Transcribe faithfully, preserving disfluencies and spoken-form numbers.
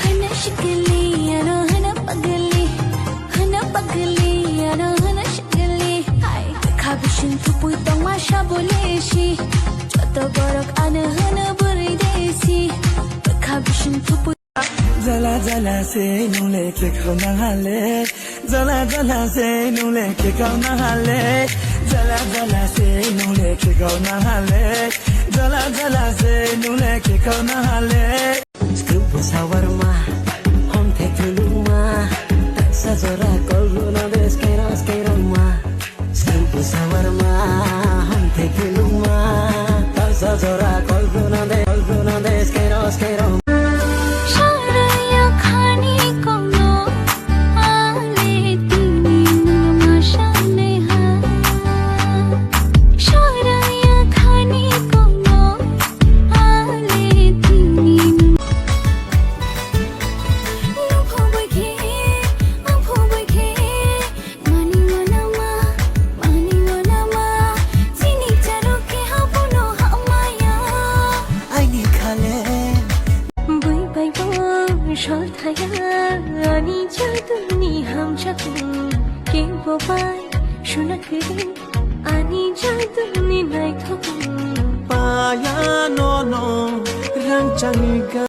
Hana shikili, ano hana pagli. Hana pagli, ano hana shikili. Hai, khabishin thupui tongma shabole shi. Joto borok ano hana buri desi. Khabishin thupui. Jala jala se nungle ke khau nang hale. Jala jala se nungle ke khau nang hale. Jala jala se nungle ke khau nang hale. Jala jala se nungle ke khau nang hale. Scoop shawarma, hom the thuluma, taksa jora kolbu na des kero skero ma. Scoop shawarma, hom the thuluma, taksa jora kolbu na de, kolbu na des kero skero. Saraya khani kono, ale tini nunu masha meha. Saraya khani kono, Aini khale. Bui bai bo sol thaya, ani jaduni hamjakmung. Kebo bai suna kiri, ani jaduni naithok. Paya nono rangchangni ga.